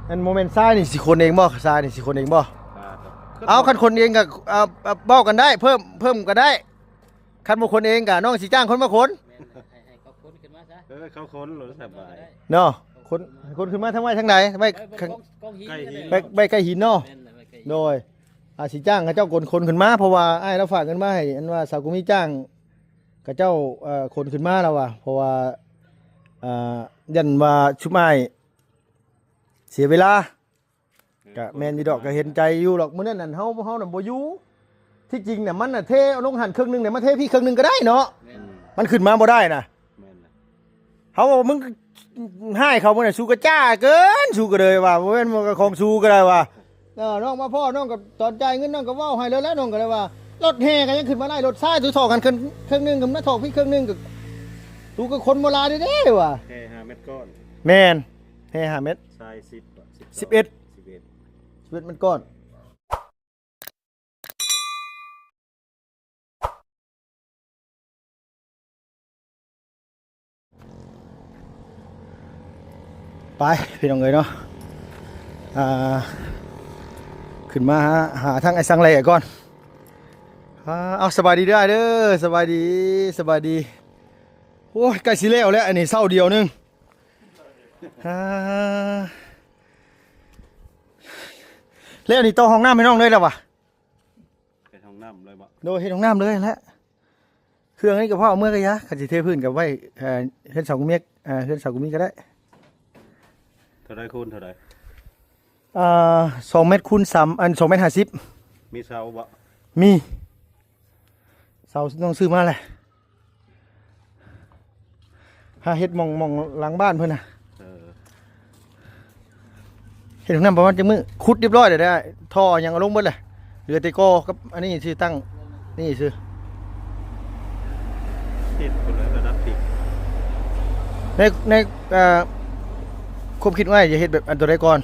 ອັນ ບໍ່ແມ່ນຊາຍນີ້ຊິຂົນເອງບໍ່? ຊາຍນີ້ຊິຂົນເອງບໍ່? ເອົາ ຄັນຂົນເອງກໍ ເອົາ ເວົ້າກັນໄດ້ ເພີ່ມ ເພີ່ມກໍໄດ້. ຄັນບໍ່ຂົນເອງກໍນ້ອງຊິຈ້າງຄົນມາຂົນ. ແມ່ນ ໃຫ້ ໃຫ້ເຂົາຂົນຂຶ້ນມາຊະ. ເອີ ເຂົາຂົນໂລດສະບາຍເນາະ. ຂົນ ຂົນຂຶ້ນມາທາງໄວ້ທາງໃດ? ໄວ້ ໄວ້ ໄວ້ ໄວ້ ໄວ້ໃກ້ຫີນເນາະ. ແມ່ນ ໄວ້ໃກ້ຫີນ. ໂດຍ ອາ ຊິຈ້າງເຂົາເຈົ້າຂົນ ຂົນຂຶ້ນມາ ເພາະວ່າອ້າຍລາວຝາກເງິນມາໃຫ້ ອັນວ່າສາວກຸມີຈ້າງເຂົາເຈົ້າ ເອີ ຂົນຂຶ້ນມາລາວວ່າ ເພາະວ່າ ເອີ ຢ້ານວ່າຊຸມອ້າຍເສຍເວລາ. ກະແມ່ນຢູ່ດອກ ກະເຫັນໃຈຢູ່ດອກ. ມື້ນັ້ນນັ້ນເຮົາ ເຮົານະບໍ່ຢູ່ ທີ່ຈິງນະມັນນະເທລົງຫັ້ນເຄິ່ງໜຶ່ງ ແລ້ວມາເທພີ້ເຄິ່ງໜຶ່ງກໍໄດ້ເນາະ. ແມ່ນ ມັນຂຶ້ນມາບໍ່ໄດ້ນະ. ແມ່ນລະ ເຮົາວ່າ ມຶງຮ້າຍເຂົາມື້ນັ້ນ ສູກະຈ້າເກີນ ສູກະເລີຍວ່າ ບໍ່ແມ່ນຂອງສູກະໄດ້ວ່າ. ເອີ ນ້ອງມາພໍ້ ນ້ອງກໍຕອນຈ່າຍເງິນ ນ້ອງກໍເວົ້າໃຫ້ເລີຍແຫຼະ. ນ້ອງກໍເລີຍວ່າ ລົດແຫ່ກໍຍັງຂຶ້ນມາໄດ້ ລົດຊາຍສູຖອກຫັ້ນເຄິ່ງໜຶ່ງ ກໍມາຖອກພີ້ເຄິ່ງໜຶ່ງ ກໍສູກໍຄົນບໍ່ຫຼາຍເດ້ວ່າ. ແຫ່ຫ້າແມັດກ້ອນ. ແມ່ນ ແຫ່ຫ້າແມັດ. ຊາຍສິບ ສິບເອັດ ສິບເອັດ ສິບເອັດແມັດກ້ອນ. ໄປພີ່ນ້ອງເອີຍເນາະ ອ່າ ຂຶ້ນມາຫາ ຫາທາງອ້າຍສັງແຫຼກ່ອນ. ອ່າ ເອົາ ສະບາຍດີເດີອ້າຍເດີ ສະບາຍດີ ສະບາຍດີ. ໂອ້ຍ ໃກ້ຊິແລ້ວແລ້ວ ອັນນີ້ເຊົ້າດຽວໜຶ່ງ. ອ່າ ແລ້ວນີ້ຕໍ່ຫ້ອງນ້ຳໃຫ້ນ້ອງເລີຍແລ້ວຫວາ? ເຮັດຫ້ອງນ້ຳເລີຍບໍ່? ໂດຍ ເຮັດຫ້ອງນ້ຳເລີຍແຫຼະ. ເຄື່ອງນີ້ກໍພໍເອົາເມືອກະຢາ ຄັນຊິເທພື້ນກໍໄວ້ ເອີ ເຮືອນເສົາກໍມີ ເອີ ເຮືອນເສົາກໍມີກໍໄດ້. ເທົ່າໃດຄູນເທົ່າໃດ? ອ່າ ສອງແມັດຄູນສາມ ອັນ ສອງແມັດຫ້າສິບ. ມີເສົາບໍ່? ມີ ເສົາຕ້ອງຊື້ມາແຫຼະ. ຫາເຮັດໝ່ອງ ໝ່ອງຫຼັງບ້ານເພິ່ນນະ. ເອີ ເຮັດຫ້ອງນ້ຳປະມານຈັກມື້? ຂຸດຮຽບຮ້ອຍແລ້ວເດ້ ທໍ່ຫຍັງເອົາລົງເບິດແລ້ວ ເຫຼືອແຕ່ກໍ່ກັບອັນນີ້ຊື່ ຕັ້ງນີ້ຊື່. ເຮັດພຸ້ນແຫຼະ ລະດັບຕິກ. ໃນ ໃນ ເອີ ຄວາມຄິດອ້າຍຈະເຮັດແບບອັນໂຕໃດກ່ອນ?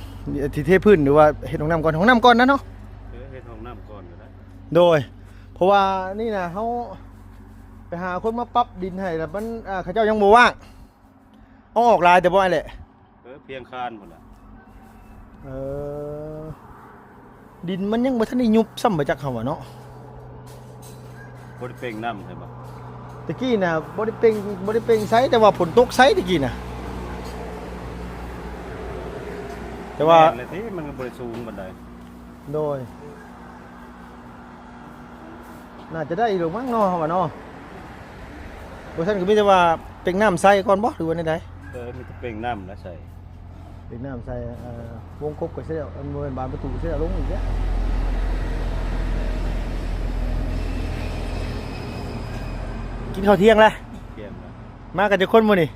ທີ່ເທພື້ນ ຫຼືວ່າເຮັດຫ້ອງນ້ຳກ່ອນ? ຫ້ອງນ້ຳກ່ອນນະເນາະ. ເອີ ເຮັດຫ້ອງນ້ຳກ່ອນກໍໄດ້. ໂດຍ ເພາະວ່ານີ້ນະ ເຮົາໄປຫາຄົນມາປັບດິນໃຫ້ ແລ້ວມັນ ເຂົາເຈົ້າຍັງບໍ່ວ່າງ. ເອົາອອກຫຼາຍແຕ່ບໍ່ອ້າຍແຫຼະ? ເອີ ພຽງຄານພຸ້ນລະ. ເອີ ດິນມັນຍັງບໍ່ທັນໄດ້ຍຸບຊ້ຳ ບໍ່ຈັກເຮົາວ່າເນາະ. ບໍ່ໄດ້ເປັ່ງນ້ຳໃຊ່ບໍ່? ຕະກີ້ນະ ບໍ່ໄດ້ເປັ່ງ ບໍ່ໄດ້ເປັ່ງໃສ່ ແຕ່ວ່າຝົນຕົກໃສ່ຕະກີ້ນະ. ແຕ່ວ່າ ແມ່ນແຫຼະຕິ ມັນກໍບໍ່ໄດ້ສູງປານໃດ. ໂດຍ ໜ້າຈະໄດ້ຢູ່ດອກມັ້ງເນາະ ເຮົາວ່າເນາະ. ບໍ່ຊັ້ນກໍມີແຕ່ວ່າເປັ່ງນ້ຳໃສ່ກ່ອນບໍ່ ຫຼືວ່າແນວໃດ? ເອີ ມີແຕ່ເປັ່ງນ້ຳແລ້ວໃສ່ ເປັ່ງນ້ຳໃສ່ ເອີ ວົງກົບກໍຊິໄດ້ ອັນ ບໍ່ແມ່ນບານປະຕູຊິໄດ້ລົງອີກແລ້ວ. ກິນເຂົ້າທ່ຽງແລ້ວ? ທ່ຽງແລ້ວ. ມາກັນຈັກຄົນມື້ນີ້?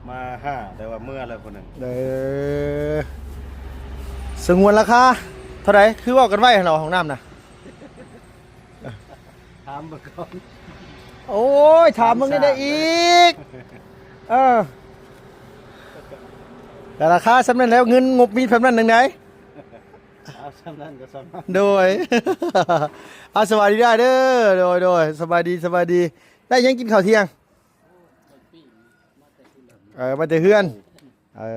ມາຫ້າ ແຕ່ວ່າເມືອແລ້ວຜູ້ໜຶ່ງ. ເອີ ສະຫງວນລາຄາເທົ່າໃດ? ຄືເວົ້າກັນໄວ້ຫັ້ນເນາະ ຫ້ອງນ້ຳນະ. ຖາມເບິ່ງກ່ອນ. ໂອ້ຍ ຖາມເບິ່ງໄດ້ອີກ. ເອີ ແຕ່ລາຄາສ່ຳນັ້ນແລ້ວ ເງິນງົບມີສ່ຳນັ້ນຈັ່ງໃດ? ເອົາສ່ຳນັ້ນກໍສ່ຳນັ້ນ. ໂດຍ ເອົາ ສະບາຍດີເດີ. ໂດຍ ໂດຍ ສະບາຍດີ ສະບາຍດີ. ໄດ້ຫຍັງກິນເຂົ້າທ່ຽງ? ເອີ ມາແຕ່ເຮືອນ. ເອີ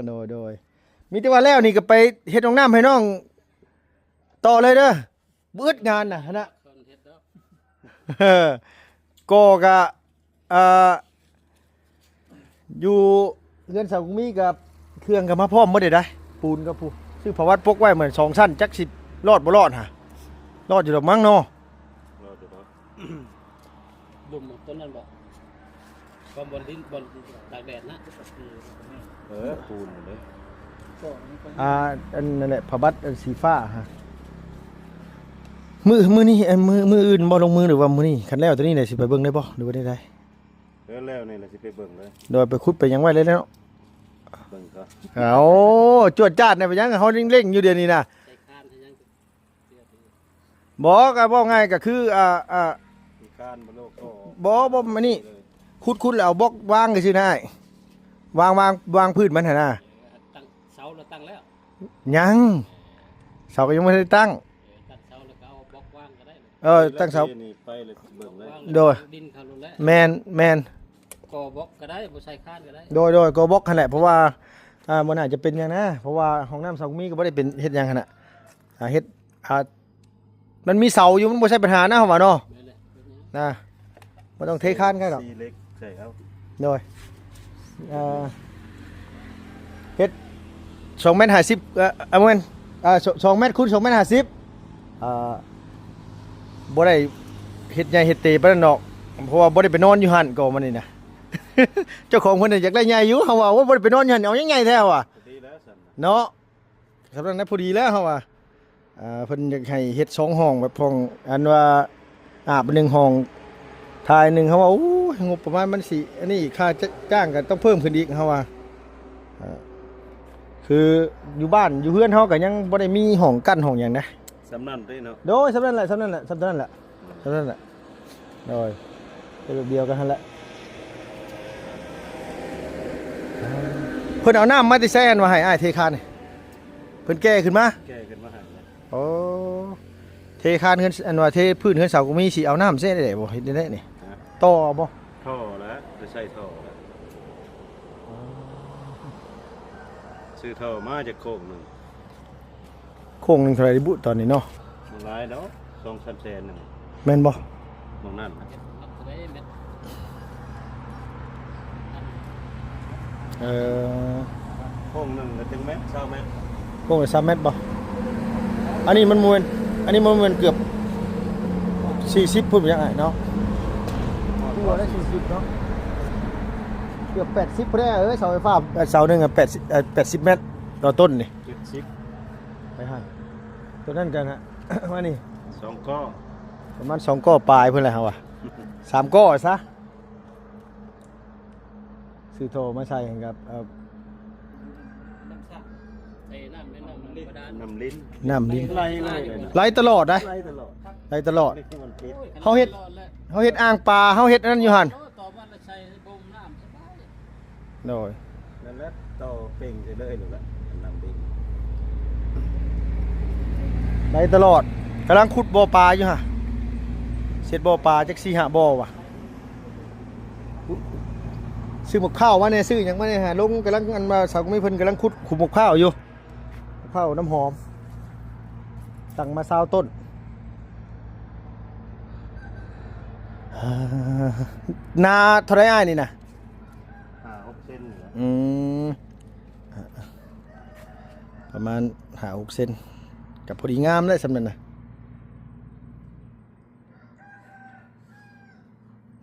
ໂດຍ ໂດຍ. ມີແຕ່ວ່າແລ້ວນີ້ກໍໄປເຮັດຫ້ອງນ້ຳໃຫ້ນ້ອງຕໍ່ເລີຍເດີ. ບໍ່ອຶດງານນະຫັ້ນນະ. ເອີ ກໍກະ ເອີ ຢູ່ເຮືອນສາວກຸງມີກໍເຄື່ອງກໍມາພ້ອມໝົດເດ້. ປູນກໍຜູ້ຊື້ຜ້າວັດປົກໄວ້ເໝືອນສອງຊັ້ນ ຈັກຊິລອດບໍ່ລອດຫາ. ລອດຢູ່ດອກມັ້ງເນາະ. ລອດຢູ່ດອກ. ລຸ່ມຕົ້ນນັ້ນບໍ່? ບ່ອນ ບ່ອນດິນ ບ່ອນຕາກແດດນະ. ເອີ ປູນເລີຍ. ອ່າ ອັນນັ້ນແຫຼະ ຜ້າບັດອັນສີຟ້າຫະ. ມື້ ມື້ນີ້ ອັນ ມື້ ມື້ອື່ນບໍ່ລົງມື ຫຼືວ່າມື້ນີ້? ຄັນແລ້ວໂຕນີ້ແຫຼະ ຊິໄປເບິ່ງໄດ້ບໍ່ ຫຼືວ່າແນວໃດ? ເອີ ແລ້ວນີ້ແຫຼະ ຊິໄປເບິ່ງເລີຍ. ໂດຍ ໄປຂຸດໄປຫຍັງໄວ້ເລີຍເນາະ. ເບິ່ງກໍ ເອົາ ຈວດຈາດແດ່ ເປັນຫຍັງ ເຮົາຍັງເລັ່ງຢູ່ດຽວນີ້ນະ. ບໍ່ ກໍເວົ້າງ່າຍກໍຄື ອ່າ ອ່າ ມີການບໍ່ໂລກກໍ ບໍ່ ບໍ່ ອັນນີ້ ເລີຍ ຂຸດ ຂຸດແລ້ວເອົາບລັອກວາງຊື່ໆນະອ້າຍ. ວາງ ວາງ ວາງພື້ນມັນຫັ້ນນະ. ຕັ້ງເສົາແລ້ວ ຕັ້ງແລ້ວ? ຍັງ ເສົາກໍຍັງບໍ່ໄດ້ຕັ້ງ. ເອີ ຕັ້ງເສົາ ນີ້ໄປເລີຍ ເບິ່ງເລີຍ. ໂດຍ ດິນເຂົາໂລດແຫຼະ. ແມ່ນ ແມ່ນ. ກໍ່ບລັອກກໍໄດ້ ບໍ່ໃສ່ຄານກໍໄດ້. ໂດຍ ໂດຍ ກໍ່ບລັອກຫັ້ນແຫຼະ ເພາະວ່າ ອ່າ ບໍ່ໜ້າຈະເປັນຫຍັງນະ ເພາະວ່າຫ້ອງນ້ຳສາວມີກໍບໍ່ໄດ້ເປັນເຮັດຫຍັງຫັ້ນນະ ອ່າ ເຮັດ ອ່າ ມັນມີເສົາຢູ່ ມັນບໍ່ໃຊ່ບັນຫານະ ເຮົາວ່າເນາະ ແມ່ນແຫຼະ ນະ ບໍ່ຕ້ອງເທຄານກັນດອກ ສີ່ເຫຼັກໃສ່ເອົາ ໂດຍ ເອີ ເຮັດສອງແມັດຫ້າສິບ ເອີ ເອົາແມ່ນ ເອີ ສ- ສອງແມັດຄູນສອງແມັດຫ້າສິບ ອ່າ ບໍ່ໄດ້ເຮັດໃຫຍ່ເຮັດເຕປານນັ້ນດອກ ເພາະວ່າບໍ່ໄດ້ໄປນອນຢູ່ຫັ້ນກໍມານີ້ນະ ເຈົ້າຂອງເພິ່ນນະຢາກໄດ້ໃຫຍ່ຢູ່ ເຮົາວ່າ ໂອ້ຍ ບໍ່ໄດ້ໄປນອນຢູ່ຫັ້ນ ເອົາຫຍັງໃຫຍ່ແທ້ ເຮົາວ່າ ພໍດີແລ້ວຊັ້ນນະ ເນາະ ສຳນັ້ນນະ ພໍດີແລ້ວ ເຮົາວ່າ ອ່າ ເພິ່ນຢາກໃຫ້ເຮັດສອງຫ້ອງ ແບບຫ້ອງ ອັນວ່າອາບໜຶ່ງຫ້ອງ ຖ່າຍໜຶ່ງ ເຮົາວ່າ ໂອ້ຍ ງົບປະມານມັນຊິ ອັນນີ້ ຄ່າຈ້າງກໍຕ້ອງເພີ່ມຂຶ້ນອີກ ເຮົາວ່າ ອ່າ ຄືຢູ່ບ້ານຢູ່ເຮືອນເຮົາກໍຍັງບໍ່ໄດ້ມີຫ້ອງກັ້ນຫ້ອງຫຍັງນະ ສ່ຳນັ້ນເດ້ເນາະ ໂດຍ ສ່ຳນັ້ນແຫຼະ ສ່ຳນັ້ນແຫຼະ ສ່ຳນັ້ນແຫຼະ ເທົ່ານັ້ນແຫຼະ ໂດຍ ເຮັດແບບດຽວກັນຫັ້ນແຫຼະ ເພິ່ນເອົານ້ຳມາແຕ່ໃສ ອັນວ່າໃຫ້ອ້າຍເທຄານນີ້ ເພິ່ນແກ່ຂຶ້ນມາ ແກ່ຂຶ້ນມາໃຫ້ແລ້ວ ໂອ້ ເທຄານເຮືອນ ອັນວ່າເທພື້ນເຮືອນເສົາກໍມີ ຊິເອົານ້ຳໃສ່ໄດ້ບໍ່ ເຮັດໄດ້ນີ້ ຮະ ຕໍ່ເອົາບໍ່ ທໍ່ແລ້ວ ໄດ້ໃສ່ທໍ່ແລ້ວ ຊື້ທໍ່ມາຈັກໂຄກໜຶ່ງ ໂຄກໜຶ່ງເທົ່າໃດບຸຕອນນີ້ເນາະ ບໍ່ຫຼາຍດອກ ສອງສາມແສນໜຶ່ງ ແມ່ນບໍ່ ໝ່ອງນັ້ນນະ ເອີ ໂຄກໜຶ່ງກໍຈັກແມັດ ຊາວແມັດ ໂຄກລະຊາວແມັດບໍ່ ອັນນີ້ມັນບໍ່ແມ່ນ ອັນນີ້ມັນບໍ່ແມ່ນເກືອບສີ່ສິບພຸ້ນຫຍັງອ້າຍເນາະ ຄືວ່າໄດ້ສີ່ສິບເນາະ ເກືອບແປດສິບພຸ້ນແຫຼະ ເອີ ເສົາໄຟຟ້າ ເສົາໜຶ່ງອະແປດສິບ ເອີ ແປດສິບແມັດຕໍ່ຕົ້ນນີ້ ເຈັດສິບ ໄປຫັ້ນ ຕົວນັ້ນກັນຮະ ວ່ານີ້ ສອງກໍ ປະມານສອງກໍປາຍພຸ້ນແຫຼະ ເຮົາວ່າ ສາມກໍຊະ ຊື້ທໍ່ມາໃສ່ໃຫ້ກັບ ເອີ ນ້ຳສ້າງ ໄອ້ນ້ຳ ນ້ຳ ນ້ຳລິນ ນ້ຳລິນ ໄຫຼເລີຍ ໄຫຼຕະຫຼອດນະ ໄຫຼຕະຫຼອດ ໄຫຼຕະຫຼອດ ນີ້ຄືມັນປິດ ເຮົາເຮັດ ເຮົາເຮັດອ່າງປາ ເຮົາເຮັດອັນນັ້ນຢູ່ຫັ້ນ ຕໍ່ມາແລ້ວໃສ່ບົ່ມນ້ຳສະບາຍ ໂດຍ ນັ້ນແຫຼະ ຕໍ່ເປັ່ງໄປເລີຍນັ້ນແຫຼະ ນ້ຳດິນ ໄດ້ຕະຫຼອດ ກຳລັງຂຸດບໍ່ປາຢູ່ຫະ ເຮັດບໍ່ປາຈັກສີ່ຫ້າບໍ່ຫວາ ຊື້ໝາກພ້າວມາແດ່ ຊື້ຫຍັງມາແດ່ຫາ ລົງ ກຳລັງ ອັນວ່າສາວກໍມີເພິ່ນກຳລັງຂຸດຂຸມໝາກພ້າວຢູ່ ໝາກພ້າວນ້ຳຫອມ ຕັ້ງມາຊາວຕົ້ນ ນາເທົ່າໃດອ້າຍນີ້ນະ? ຫ້າຫົກເຊັນນີ້ແຫຼະ ອືມ ປະມານຫ້າຫົກເຊັນ ກໍພໍດີງາມແຫຼະສ່ຳນັ້ນນະ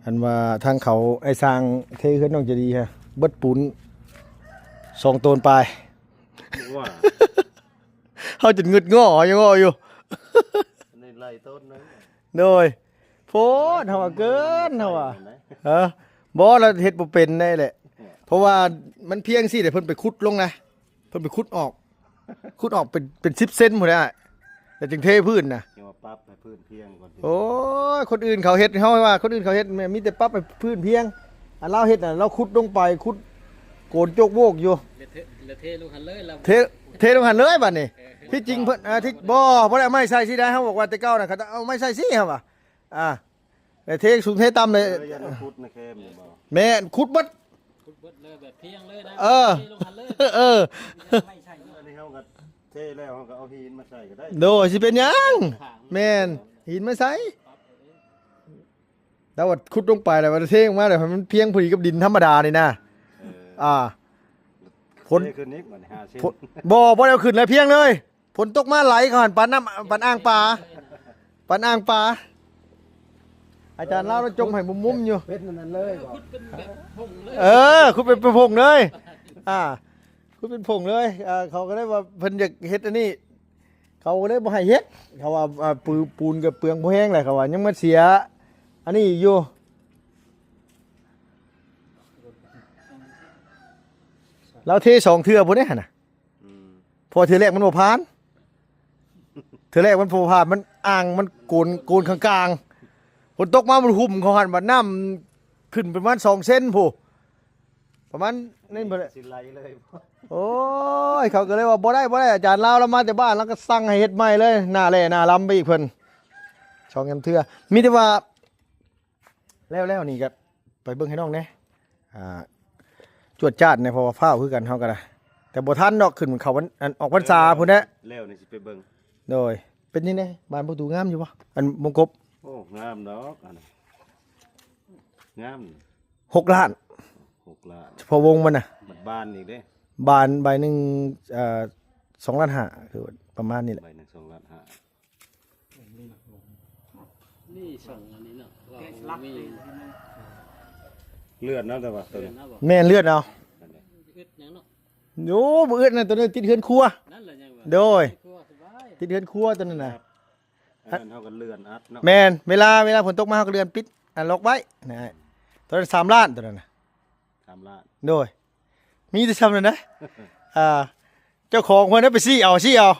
ອັນວ່າທາງເຂົາ ໄອ້ຊ່າງເທເຮືອນນ້ອງໃຈດີຮະ ເບິດປູນສອງໂຕນປາຍ ວ່າ ເຮົາຈົນງຶດງໍ້ ຍັງງໍ້ຢູ່ ອັນນີ້ໄລ່ຕົ້ນໜຶ່ງ ໂດຍ ໂພດ ເຮົາວ່າເກີນ ເຮົາວ່າ ເອີ ບໍ່ ລະເຮັດບໍ່ເປັນໄດ້ແຫຼະ ເພາະວ່າມັນພຽງຊີ້ແຫຼະ ເພິ່ນໄປຂຸດລົງນະ ເພິ່ນໄປຂຸດອອກ ຂຸດອອກເປັນ ເປັນສິບເຊັນພຸ້ນແຫຼະ ແລ້ວຈຶ່ງເທພື້ນນະ ຍັງວ່າປັບໃຫ້ພື້ນພຽງກ່ອນ ໂອ້ຍ ຄົນອື່ນເຂົາເຮັດ ເຮົາວ່າຄົນອື່ນເຂົາເຮັດ ມີແຕ່ປັບໃຫ້ພື້ນພຽງ ອັນລາວເຮັດນະ ລາວຂຸດລົງໄປ ຂຸດໂກນໂຈກໂວກຢູ່ ແລ້ວເທ ແລ້ວເທລົງຫັ້ນເລີຍ ແລ້ວ ເທ ເທລົງຫັ້ນເລີຍບາດນີ້ ເອີ ທີ່ຈິງເພິ່ນ ອ່າ ທີ່ ບໍ່ ບໍ່ໄດ້ເອົາໄມ້ໃສ່ຊີ້ໄດ ເຮົາບອກວ່າແຕ່ເກົ່ານະ ເຂົາຕ້ອງເອົາໄມ້ໃສ່ຊີ້ ເຮົາວ່າ ອ່າ ແລ້ວເທສູງເທຕ່ຳເລີຍ ເອີ ຢ້ານມັນຂຸດໃນແຄມນີ້ບໍ່ ແມ່ນ ຂຸດເບິດ ຂຸດເບິດເລີຍ ແບບພຽງເລີຍນະ ເອີ ເທລົງຫັ້ນເລີຍ ເອີ ອັນນີ້ເຮົາກໍເທແລ້ວ ເຮົາກໍເອົາຫີນມາໃສ່ກໍໄດ້ ໂດຍ ຊິເປັນຫຍັງ ແມ່ນ ຫີນມາໃສ່ ແລ້ວວ່າຂຸດລົງໄປ ແລ້ວວ່າເທອອກມາ ແລ້ວໃຫ້ມັນພຽງພໍດີກັບດິນທຳມະດານີ້ນະ ເອີ ອ່າ ຝົນ ເທຂຶ້ນອີກບັດນີ້ ຫ້າສິບ ຝົນ ບໍ່ ບໍ່ໄດ້ເອົາຂຶ້ນແລ້ວ ພຽງເລີຍ ຝົນຕົກມາໄຫຼເຂົ້າຫັ້ນ ປານນ້ຳ ປານອ່າງປາ ປານອ່າງປາ ອາຈານລາວລະຈົມໃຫ້ມຸມໆຢູ່ ເປັນອັນນັ້ນເລີຍບໍ່ ເອີ ຂຸດເປັນຜົງເລີຍ ອ່າ ຂຸດເປັນຜົງເລີຍ ອ່າ ເຂົາກໍເລີຍວ່າເພິ່ນຢາກເຮັດອັນນີ້ ເຂົາກໍເລີຍບໍ່ໃຫ້ເຮັດ ເຂົາວ່າ ອ່າ ປູ ປູນກໍເປືອງບໍ່ແຮງແຫຼະ ເຂົາວ່າຍັງມາເສຍອັນນີ້ຢູ່ ລາວເທສອງເທື່ອພຸ້ນເດ້ຫັ້ນນະ ອືມ ເພາະເທື່ອແລກມັນບໍ່ຜ່ານ ເທື່ອແລກມັນບໍ່ຜ່ານ ມັນອ່າງມັນໂກນ ໂກນຂ້າງໆ ຝົນຕົກມາມັນຫຸ້ມເຂົາຫັ້ນ ບາດນ້ຳຂຶ້ນປະມານສອງເຊັນພຸ້ນ ປະມານນັ້ນພຸ້ນແຫຼະ ຊິໄຫຼເລີຍ ໂອ້ຍ ເຂົາກໍເລີຍວ່າບໍ່ໄດ້ ບໍ່ໄດ້ ອາຈານລາວລາວມາແຕ່ບ້ານ ລາວກໍສັ່ງໃຫ້ເຮັດໃໝ່ເລີຍ ໜ້າແຫຼ້ໜ້າລຳໄປອີກເພິ່ນ ສອງສາມເທື່ອ ມີແຕ່ວ່າ ແລ້ວໆນີ້ກໍໄປເບິ່ງໃຫ້ນ້ອງແດ່ ອ່າ ຈວດຈາດແດ່ ເພາະວ່າຟ້າວຄືກັນ ເຮົາກໍໄດ້ ແຕ່ບໍ່ທັນດອກ ຂຶ້ນເຂົ້າວັນ ອັນ ອອກພັນສາພຸ້ນແຫຼະ. ແລ້ວນີ້ຊິໄປເບິ່ງ. ໂດຍ. ເປັນຈັ່ງໃດ ບານປະຕູງາມຢູ່ບໍ່ ອັນວົງກົບ? ໂອ້ ງາມດອກ ອັນ ງາມ. ຫົກລ້ານ. ຫົກລ້ານ ສະເພາະວົງມັນນະ. ບັດບານອີກເດ້. ບານໃບໜຶ່ງ ເອີ ສອງລ້ານຫ້າ ຄືປະມານນີ້ແຫຼະ. ໃບໜຶ່ງສອງລ້ານຫ້າ. ນີ້ສອງອັນນີ້ເນາະ ແກະສະຫຼັກ ມີ ເລື່ອນເນາະ ແຕ່ວ່າໂຕນີ້ ເລື່ອນເນາະ ແມ່ນເລື່ອນເອົາ. ອັນໃດ ເຮັດຫຍັງເນາະ? ໂອ້ ບໍ່ອຶດນະ ໂຕນັ້ນຕິດເຮືອນຄົວ. ນັ້ນແຫຼະຍັງວ່າ ໂດຍ ເຮືອນຄົວສະບາຍ ຕິດເຮືອນຄົວໂຕນັ້ນນະ. ອັນນັ້ນເຮົາກໍເລື່ອນອັດເນາະ. ແມ່ນ ເວລາ ເວລາຝົນຕົກມາ ເຮົາກໍເລື່ອນປິດ ອັນ ລັອກໄວ້ນະ. ໂຕນັ້ນສາມລ້ານ ໂຕນັ້ນນະ ສາມລ້ານ. ໂດຍ. ມີແຕ່ຊ່ຳນັ້ນນະ. ອ່າ ເຈົ້າຂອງເພິ່ນນະໄປຊີ້ເອົາ ຊີ້ເອົາ.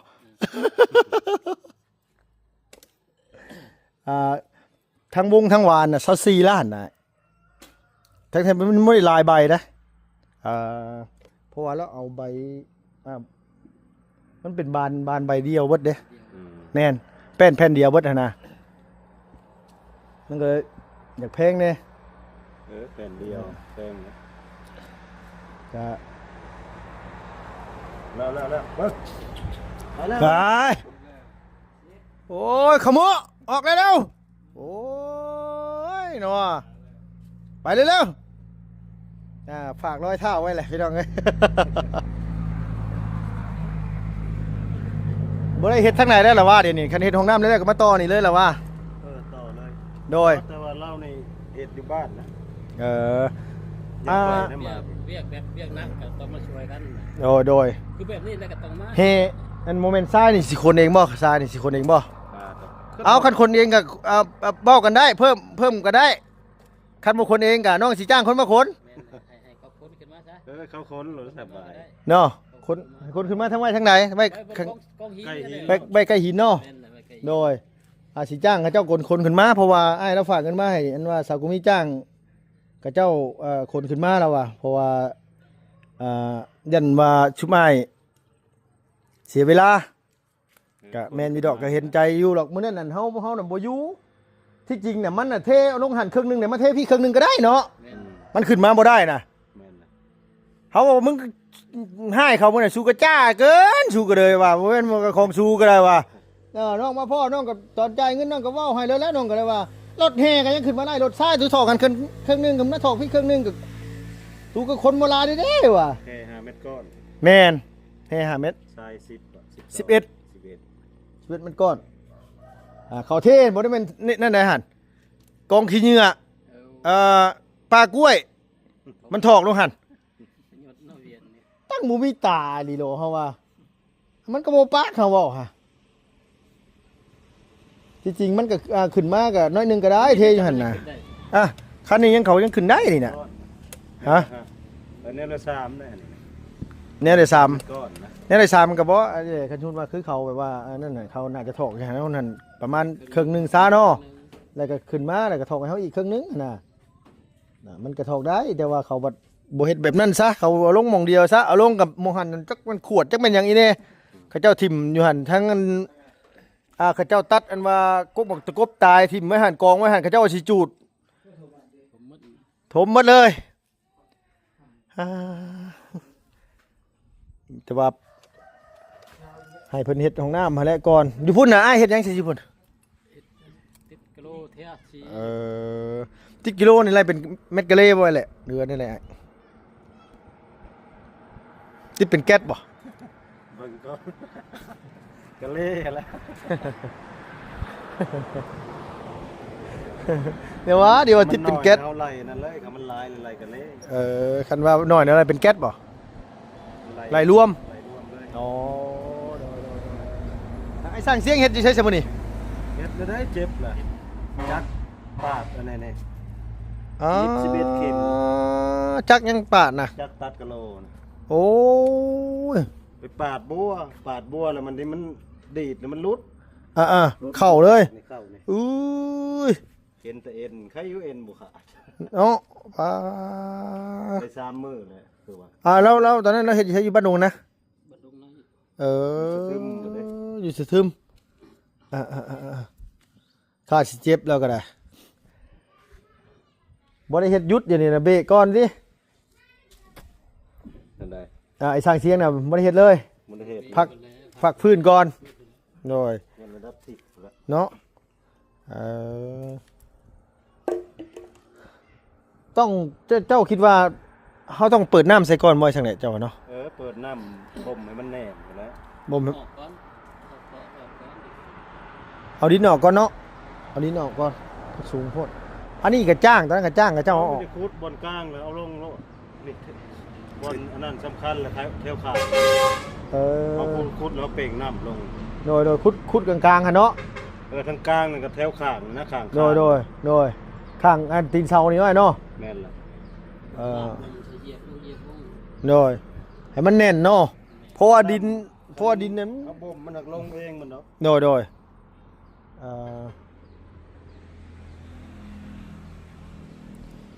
ອ່າ ທັງວົງທັງວານນະ ຊາວສີ່ລ້ານນະ. ທັງທີ່ມັນບໍ່ໄດ້ຫຼາຍໃບນະ. ອ່າ ເພາະວ່າລາວເອົາໃບ ອ່າ ມັນເປັນບານ ບານໃບດຽວເບິດເດ້. ອືມ ແມ່ນ ແປ້ນແຜ່ນດຽວເບິດຫັ້ນນະ. ມັນກໍເລີຍຢາກແພງແດ່. ເອີ ແຜ່ນດຽວແພງນະ. ກະ ແລ້ວ ແລ້ວ ແລ້ວ ເບິ່ງ ໄປແລ້ວ ໄປ. ໂອ້ຍ ຂະໂມະ ອອກແລ້ວ. ໂອ້ຍ ເນາະ ໄປເລັວໆ. ອ່າ ຝາກລອຍເທົ້າໄວ້ແຫຼະ ພີ່ນ້ອງເອີຍ. ບໍ່ໄດ້ເຮັດທາງໃດແລ້ວລະວ່າ ດຽວນີ້ ຄັນເຮັດຫ້ອງນ້ຳແລ້ວ ກໍມາຕໍ່ນີ້ເລີຍລະວ່າ. ເອີ ຕໍ່ເລີຍ. ໂດຍ. ແຕ່ວ່າລາວນີ້ເຮັດຢູ່ບ້ານນະ. ເອີ ອ່າ ວຽກແບບວຽກໜັກກໍຕ້ອງມາຊ່ວຍກັນ. ໂດຍ ໂດຍ. ຄືແບບນີ້ແລ້ວກໍຕ້ອງມາ. ເຮ ອັນ ບໍ່ແມ່ນຊາຍນີ້ຊິຂົນເອງບໍ່? ຊາຍນີ້ຊິຂົນເອງບໍ່? ເອົາ ຄັນຂົນເອງກໍ ເອົາ ເວົ້າກັນໄດ້ ເພີ່ມ ເພີ່ມກໍໄດ້. ຄັນບໍ່ຂົນເອງກໍນ້ອງຊິຈ້າງຄົນມາຂົນ. ແມ່ນ ໃຫ້ ໃຫ້ເຂົາຂົນຂຶ້ນມາຊະ. ເອີ ເຂົາຂົນໂລດສະບາຍເນາະ. ຂົນ ຂົນຂຶ້ນມາທາງໄວ້ທາງໃດ? ໄວ້ ໄວ້ ໄວ້ ໄວ້ ໄວ້ໃກ້ຫີນເນາະ. ແມ່ນ ໄວ້ໃກ້ຫີນ. ໂດຍ. ອາ ຊິຈ້າງເຂົາເຈົ້າຂົນ ຂົນຂຶ້ນມາ ເພາະວ່າອ້າຍລາວຝາກເງິນມາໃຫ້ ອັນວ່າສາວກຸມີຈ້າງເຂົາເຈົ້າ ເອີ ຂົນຂຶ້ນມາລາວວ່າ ເພາະວ່າ ເອີ ຢ້ານວ່າຊຸມອ້າຍເສຍເວລາ. ກະແມ່ນຢູ່ດອກ ກະເຫັນໃຈຢູ່ດອກ. ມື້ນັ້ນນັ້ນເຮົາ ເຮົານະບໍ່ຢູ່. ທີ່ຈິງນະ ມັນນະເທລົງຫັ້ນເຄິ່ງໜຶ່ງ ແລ້ວມາເທພີ້ເຄິ່ງໜຶ່ງກໍໄດ້ເນາະ. ແມ່ນ ມັນຂຶ້ນມາບໍ່ໄດ້ນະ. ແມ່ນ ເຮົາວ່າ ມຶງຮ້າຍເຂົາມື້ນັ້ນ ສູກໍຈ້າເກີນ ສູກໍເລີຍວ່າ ບໍ່ແມ່ນຂອງສູກໍໄດ້ວ່າ. ເອີ ນ້ອງມາພໍ້ ນ້ອງກໍຕອນຈ່າຍເງິນ ນ້ອງກໍເວົ້າໃຫ້ແລ້ວແຫຼະ. ນ້ອງກໍເລີຍວ່າ ລົດແຫ່ກໍຍັງຂຶ້ນມາໄດ້ ລົດຊາຍສູຖອກກັນເຄິ່ງ ເຄິ່ງໜຶ່ງ ກໍມາຖອກພີ້ເຄິ່ງໜຶ່ງ ກໍສູກໍຄົນບໍ່ຫຼາຍເດ້ວ່າ. ແຫ່ຫ້າແມັດກ້ອນ. ແມ່ນ ແຫ່ຫ້າແມັດ. ຊາຍສິບ ສິບເອັດ ສິບເອັດ ສິບເອັດແມັດກ້ອນ. ອ່າ ເຂົາເທບໍ່ໄດ້ແມ່ນ ນີ້ ນັ້ນໃດຫັ້ນ ກອງຂີ້ເຫຍື້ອ ເອີ ເອີ ປ່າກ້ວຍ ມັນຖອກລົງຫັ້ນ. ຕັ້ງບໍ່ມີຕາອີ່ຫຼີໂລ ເຮົາວ່າ ມັນກໍບໍ່ປາກ ເຮົາເວົ້າຫາ. ທີ່ຈິງມັນກໍ ອ່າ ຂຶ້ນມາກໍໜ້ອຍໜຶ່ງກໍໄດ້ ເທຢູ່ຫັ້ນນະ. ອ່ະ ຄັນນີ້ຍັງ ເຂົາຍັງຂຶ້ນໄດ້ນີ້ນະ. ຮະ? ເອີ ແນວລະສາມແນວນີ້ ແນວລະສາມ ກ້ອນນະ ແນວລະສາມກໍບໍ່ ອັນນີ້ ຄັນສົມມຸດວ່າຄືເຂົາແບບວ່າ ອັນນັ້ນນະ ເຂົາໜ້າຈະຖອກໃຫ້ເຮົາຫັ້ນປະມານເຄິ່ງໜຶ່ງຊະເນາະ. ແລ້ວກໍຂຶ້ນມາ ແລ້ວກໍຖອກໃຫ້ເຮົາອີກເຄິ່ງໜຶ່ງຫັ້ນນະ. ນະ ມັນກະຖອກໄດ້ ແຕ່ວ່າເຂົາບັດບໍ່ເຮັດແບບນັ້ນຊະ ເຂົາເອົາລົງໝ່ອງດຽວຊະ. ເອົາລົງກັບໝ່ອງຫັ້ນ ຈັກແມ່ນຂວດ ຈັກແມ່ນຫຍັງອີແນ່ ເຂົາເຈົ້າຖິ້ມຢູ່ຫັ້ນ. ທັງອັນ ອ່າ ເຂົາເຈົ້າຕັດ ອັນວ່າກົກໝາກຕະກົບຕາຍຖິ້ມໄວ້ຫັ້ນ ກອງໄວ້ຫັ້ນ ເຂົາເຈົ້າວ່າຊິຈູດ ຖົມໝົດເລີຍ. ອ່າ ແຕ່ວ່າໃຫ້ເພິ່ນເຮັດຫ້ອງນ້ຳຫັ້ນແຫຼະກ່ອນ. ຢູ່ພຸ້ນນະ ອ້າຍເຮັດຫຍັງຊິຢູ່ພຸ້ນ? ຕິດກິໂລແທ້ຊິ. ເອີ ຕິດກິໂລນີ້ໄລ່ເປັນແມັດກະເລບໍ່ແຫຼະ ເດືອນນີ້ແຫຼະ. ຕິດເປັນແກັດບໍ່? ເບິ່ງກ່ອນ ກະເລແຫຼະ. ດຽວວ່າ ດຽວວ່າຕິດເປັນແກັດ ເຮົາໄລ່ນັ້ນເລີຍ ຄັນມັນຫຼາຍໄລ່ກະເລ. ເອີ ຄັນວ່າໜ້ອຍນະ ໄລ່ເປັນແກັດບໍ່? ໄລ່ ໄລ່ລວມ ໄລ່ລວມເລີຍ. ອໍ ໂດຍໆໆ. ອ້າຍຊ່າງຊຽງເຮັດຢູ່ໃສຊະມື້ນີ້? ເຮັດແລ້ວໄດ້ເຈັບລະ ຈັກປາດອັນນີ້ນີ້. ອໍ ສິບເອັດເຂັມ ຈັກຍັງປາດນະ? ຈັກຕັດກະໂລນະ. ໂອ້ຍ ໄປປາດບົວ ປາດບົວແລ້ວມັນ ມັນດີດແລ້ວມັນຫຼຸດ. ອ່າໆ ເຂົ້າເລີຍ ນີ້ເຂົ້ານີ້. ເອີຍ ເຫັນແຕ່ເອັນ ໃຄຢູ່ເອັນບໍ່ຂາດເນາະ. ປາ ໄດ້ສາມມື້ແລ້ວຄືວ່າ. ອ່າ ແລ້ວ ແລ້ວຕອນນັ້ນລາວເຮັດ ເຮັດຢູ່ບ້ານດົງນະ? ບ້ານດົງນະ. ເອີ ຢູ່ສະທຶມພຸ້ນເດ້ ຢູ່ສະທຶມ. ອ່າໆໆໆ ຂ້າຊິເຈັບແລ້ວກໍໄດ້ ບໍ່ໄດ້ເຮັດຢຸດ ດຽວນີ້ນະ ເບຣກກ່ອນຕິ. ອັນໃດ? ອ່າ ໄອ້ຊ່າງສຽງນະບໍ່ໄດ້ເຮັດເລີຍ ບໍ່ໄດ້ເຮັດ ພັກ ພັກຟື້ນກ່ອນ ໂດຍ ຍັງລະດັບສິບພຸ້ນລະເນາະ. ເອີ ຕ້ອງ ເຈົ້າ ເຈົ້າຄິດວ່າເຮົາຕ້ອງເປີດນ້ຳໃສ່ກ່ອນບໍ່ ຈັ່ງໃດເຈົ້າວ່າເນາະ? ເອີ ເປີດນ້ຳບົ່ມໃຫ້ມັນແໜ້ນພຸ້ນແຫຼະ ບົ່ມ ອອກກ່ອນ ອອກ ອອກ ອອກກ່ອນ ເອົາດິນອອກກ່ອນເນາະ ເອົາດິນອອກກ່ອນ ມັນສູງໂພດ. ອັນນີ້ກະຈ້າງ ຕອນນັ້ນກະຈ້າງ ເຂົາເຈົ້າເອົາອອກ ໄດ້ຂຸດບ່ອນກາງແລ້ວເອົາລົງໂລດ. ນີ້ບ່ອນອັນນັ້ນສຳຄັນແຫຼະ ແຖວ ແຖວຂ້າງ ເອີ ເຮົາຂຸດ ຂຸດແລ້ວເປັ່ງນ້ຳລົງ ໂດຍ ໂດຍ ຂຸດ ຂຸດກາງໆຫັ້ນເນາະ. ເອີ ທາງກາງນັ້ນກະແຖວຂ້າງນະ ຂ້າງ ໂດຍ ໂດຍ ໂດຍ ຂ້າງອັນຕີນເສົານີ້ໄວ້ເນາະ ແມ່ນລະ ເອີ ໂດຍ ໃຫ້ມັນແໜ້ນເນາະ ເພາະວ່າດິນ ເພາະວ່າດິນນັ້ນ ເຮົາບົ່ມມັນຫັກລົງເອງມັນດອກ ໂດຍ ໂດຍ. ເອີ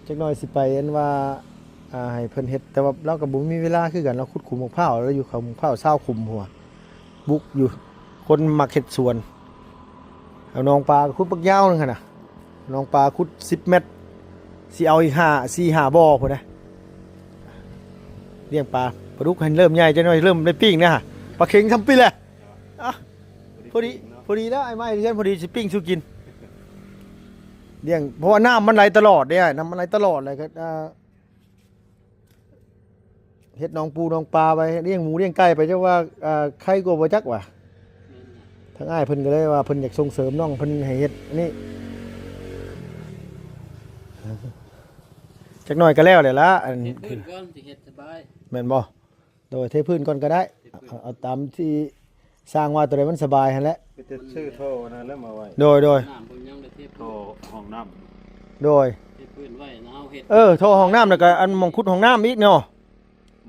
ຈັກໜ້ອຍຊິໄປອັນວ່າ ອ່າ ໃຫ້ເພິ່ນເຮັດ ແຕ່ວ່າລາວກໍບໍ່ມີເວລາຄືກັນ ລາວຂຸດຂຸມໝາກພ້າວ ລາວຢູ່ເຂົາໝາກພ້າວຊາວຂຸມພຸ້ນ ບຸກຢູ່ ຄົນມັກເຮັດສວນ. ເອົາໜອງປາຂຸດບັກຍາວໜຶ່ງຫັ້ນນະ ໜອງປາຂຸດສິບແມັດ ຊິເອົາອີກຫ້າ ສີ່ຫ້າບໍ່ພຸ້ນນະ ລ້ຽງປາ ປາດຸກໃຫ້ເລີ່ມໃຫຍ່ຈັກໜ້ອຍ ເລີ່ມໄດ້ປີ້ງນະ ປາເຂັງຊ່ຳປີແຫຼະ. ອ່ະ ພໍດີ ພໍດີແລ້ວ ອ້າຍມາເຮືອນພໍດີຊິປີ້ງສູ່ກິນ ລ້ຽງ ເພາະວ່ານ້ຳມັນໄຫຼຕະຫຼອດເດ້ ນ້ຳມັນໄຫຼຕະຫຼອດ ແລ້ວກໍ ອ່າ ເຮັດໜອງປູໜອງປາໄປ ລ້ຽງໝູລ້ຽງໄກ່ໄປ ຈັກວ່າ ອ່າ ໄຄກວ່າບໍ່ຈັກວ່າ. ທາງອ້າຍເພິ່ນກໍເລີຍວ່າເພິ່ນຢາກສົ່ງເສີມນ້ອງເພິ່ນໃຫ້ເຮັດອັນນີ້ ຈັກໜ້ອຍກໍແລ້ວແຫຼະລະ ອັນ ເຮັດພື້ນກ່ອນ ຊິເຮັດສະບາຍ ແມ່ນບໍ່? ໂດຍ ເທພື້ນກ່ອນກໍໄດ້ ເທພື້ນ ເອົາ ເອົາຕາມທີ່ຊ່າງວ່າ ໂຕໃດມັນສະບາຍຫັ້ນແຫຼະ ມີແຕ່ຊື້ທໍ່ອັນນັ້ນແຫຼະມາໄວ້ ໂດຍ ໂດຍ ນ້ຳບໍ່ຍັງໄດ້ເທພື້ນ ທໍ່ຫ້ອງນ້ຳ ໂດຍ ເທພື້ນໄວ້ນະ ເຮົາເຮັດ ເອີ ທໍ່ຫ້ອງນ້ຳ ແລ້ວກໍອັນໝ່ອງຂຸດຫ້ອງນ້ຳອີກເນາະ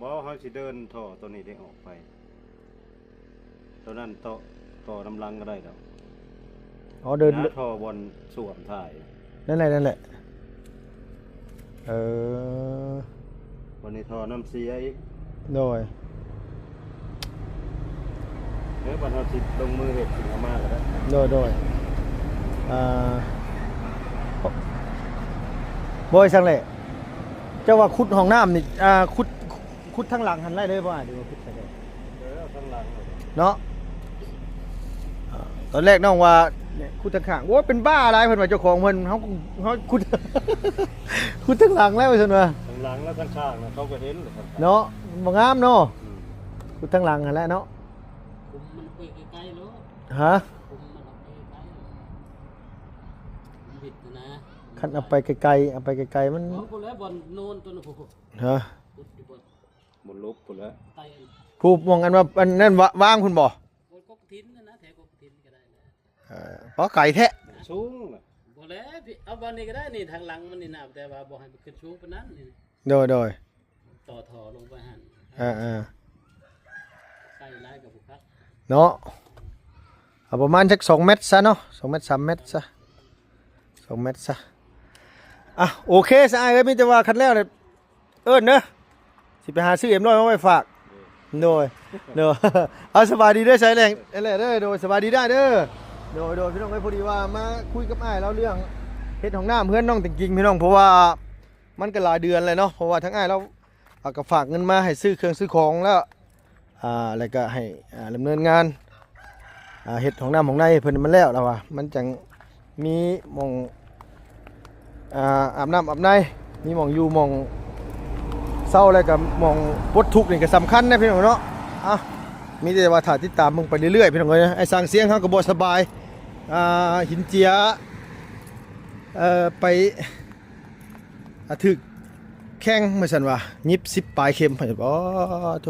ບໍ່ ເຮົາຊິເດີນທໍ່ໂຕນີ້ໄດ້ອອກໄປ ໂຕນັ້ນຕໍ່ ຕໍ່ນຳຫຼັງກໍໄດ້ດອກ ອໍ ເດີນ ນະ ທໍ່ບ່ອນ ສ້ວມຖ່າຍ ນັ້ນແຫຼະ ນັ້ນແຫຼະ ເອີ ວັນນີ້ທໍ່ນ້ຳເສຍອີກ ໂດຍ ເອີ ບັດເຮົາຊິລົງມືເຮັດ ຊິເອົາມາກໍໄດ້ ໂດຍ ໂດຍ ອ່າ ບໍ່ ຈັ່ງແຫຼະ ເຈົ້າວ່າຂຸດຫ້ອງນ້ຳນີ້ ອ່າ ຂຸດ ຂຸດທາງຫຼັງຫັ້ນໄດ້ເລີຍບໍ່ອ້າຍ ຫຼືວ່າຂຸດທາງໃດ? ເອີ ເອົາທາງຫຼັງເນາະ ອ່າ ຕອນແລກນ້ອງວ່າ ຂຸດທາງຂ້າງ ໂອ້ຍ ເປັນບ້າຫຼາຍ ເພິ່ນວ່າເຈົ້າຂອງເພິ່ນ ເຮົາ ເຮົາຂຸດ ຂຸດທາງຫຼັງແລ້ວ ວ່າຊັ້ນວ່າ ທາງຫຼັງແລ້ວທາງຂ້າງນະ ເຂົາກໍເຫັນເນາະ ມັນບໍ່ງາມເນາະ ອືມ ຂຸດທາງຫຼັງຫັ້ນແຫຼະເນາະ ຂຸມມັນໄປໄກໆໂລດ ຮະ ຂຸມມັນໄປໄກໆ ມັນວິດນະ ຄັນເອົາໄປໄກໆ ເອົາໄປໄກໆ ມັນ ເອົາພຸ້ນແຫຼະ ບ່ອນໂນນຕົວນັ້ນ ຮະ ຂຸດຢູ່ບ່ອນ ບໍ່ລົບພຸ້ນແຫຼະ ຜູ້ ໝ່ອງອັນວ່າອັນນັ້ນວະ ວາງພຸ້ນບໍ່? ບໍ່ ກົກກະຖິນນັ້ນນະ ແຖວກົກກະຖິນກໍໄດ້ແຫຼະ ເອີ ບໍ່ໄກແທ້ ສູງນະ ບໍ່ແຫຼະ ເອົາບ່ອນນີ້ກໍໄດ້ນີ້ ທາງຫຼັງມັນນີ້ນະ ແຕ່ວ່າບໍ່ໃຫ້ມັນຂຶ້ນສູງປານນັ້ນນີ້ ໂດຍ ໂດຍ ຕໍ່ທໍ່ລົງໄປຫັ້ນ ເອີໆ ໃກ້ຫຼາຍກໍບໍ່ຄັກເນາະ ເອົາປະມານຈັກສອງແມັດຊະເນາະ ສອງແມັດ ສາມແມັດຊະ ສອງແມັດຊະ ອ່ະ ໂອເຄຊະອ້າຍເອີຍ ມີແຕ່ວ່າຄັນແລ້ວ ເອີ້ນເດີ ຊິໄປຫາຊື້ເອັມຮ້ອຍມາໄວ້ຝາກ ໂດຍ ໂດຍ ເອົາ ສະບາຍດີເດີ ໃສ່ແຫຼງ ແຫຼງເດີ ໂດຍ ສະບາຍດີໄດ້ເດີ ໂດຍ ໂດຍ ພີ່ນ້ອງເອີຍ ພໍດີວ່າມາຄຸຍກັບອ້າຍລາວເລື່ອງເຮັດຫ້ອງນ້ຳເຮືອນນ້ອງຕິງກິງ ພີ່ນ້ອງ ເພາະວ່າມັນກໍຫຼາຍເດືອນແລ້ວເນາະ ເພາະວ່າທາງອ້າຍລາວ ອ່າ ກໍຝາກເງິນມາໃຫ້ຊື້ເຄື່ອງຊື້ຂອງແລ້ວ ອ່າ ແລ້ວກໍໃຫ້ ອ່າ ດຳເນີນງານ ອ່າ ເຮັດຫ້ອງນ້ຳຫ້ອງໃນໃຫ້ເພິ່ນໃຫ້ມັນແລ້ວ ລາວວ່າ ມັນຈັ່ງມີໝ່ອງ ອ່າ ອາບນ້ຳອາບໃນ ມີໝ່ອງຢູ່ໝ່ອງເຊົາ ແລ້ວກໍໝ່ອງປົດທຸກນີ້ກໍສຳຄັນນະ ພີ່ນ້ອງເນາະ. ອ່ະ ມີແຕ່ວ່າຖ້າຕິດຕາມເບິ່ງໄປເລື້ອຍໆ ພີ່ນ້ອງເອີຍ. ໄອ້ຊ່າງຊຽງເຮົາກໍບໍ່ສະບາຍ ອ່າ ຫີນເຈຍ ເອີ ໄປ ອ່າ ຖືກແຂ້ງ ວ່າຊັ້ນວ່າ ຍິບສິບປາຍເຂັມ ໂອ້ໂທ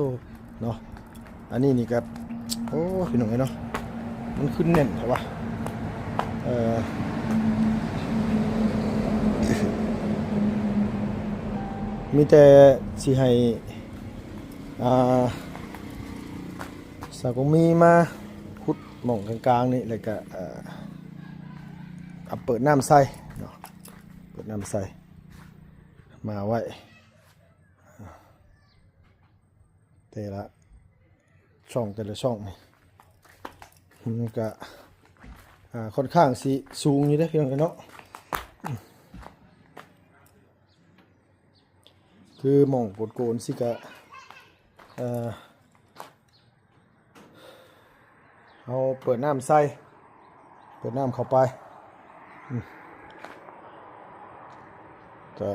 ເນາະ. ອັນນີ້ນີ້ກໍ ໂອ້ ພີ່ນ້ອງເອີຍເນາະ ມັນຂຶ້ນແໜ້ນແທ້ວະ. ເອີ ມີແຕ່ຊິໃຫ້ ອ່າ ສາວກອງມີມາຂຸດໝ່ອງກາງໆນີ້ ແລ້ວກໍ ເອີ ເອົາເປີດນ້ຳໃສ່ເນາະ ເປີດນ້ຳໃສ່ ມາໄວ້ ແຕ່ລະຊ່ອງ ແຕ່ລະຊ່ອງນີ້ ມັນກະ ອ່າ ຂ້ອນຂ້າງຊິສູງຢູ່ເດ້ ພີ່ນ້ອງເນາະ. ຄືໝ່ອງໂປດໂກນຊິກະ ເອີ ເຮົາເປີດນ້ຳໃສ່ ເປີດນ້ຳເຂົ້າໄປ ອືມ ກະ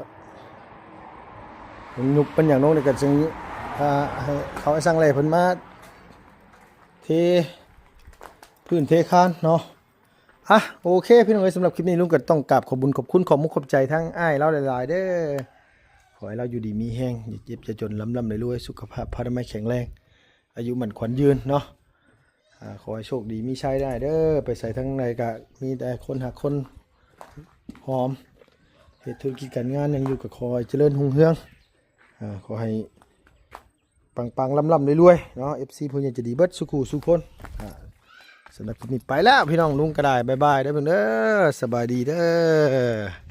ມັນຍຸບມັນຫຍັງລົງນີ້ກະຈຶ່ງ ອ່າ ໃຫ້ເຂົາໄອ້ຊ່າງແຫຼ່ເພິ່ນມາເທພື້ນເທຄານເນາະ. ອ່ະ ໂອເຄ ພີ່ນ້ອງເອີຍ ສຳລັບຄລິບນີ້ລຸງກໍຕ້ອງກາບຂອບບຸນຂອບຄຸນ ຂອບມຸກຂອບໃຈທາງອ້າຍລາວຫຼາຍໆເດີ. ຂໍໃຫ້ລາວຢູ່ດີມີແຮງ ຢ່າເຈັບຢ່າຈົນ ລ່ຳໆລວຍໆ ສຸຂະພາບພະລານາໄມແຂງແຮງ ອາຍຸໝັ້ນຂວັນຍືນເນາະ. ອ່າ ຂໍໃຫ້ໂຊກດີມີໄຊໄດ້ເດີ ໄປໃສທາງໃດກະມີແຕ່ຄົນຮັກຄົນຫອມ ເຮັດທຸລະກິດການງານຫຍັງຢູ່ກະຂໍໃຫ້ຈະເລີນຮຸ່ງເຮືອງ ອ່າ ຂໍໃຫ້ ປັງໆ ລ່ຳໆລວຍໆເນາະ ເອັຟຊີ ຜູ້ໃຫຍ່ໃຈດີເບິດສູ່ຄູ່ສູ່ຄົນ. ອ່າ ສຳລັບຄລິບນີ້ໄປແລ້ວພີ່ນ້ອງ ລຸງກໍໄດ້ ບາຍບາຍເດີເພິ່ນເດີ ສະບາຍດີເດີ.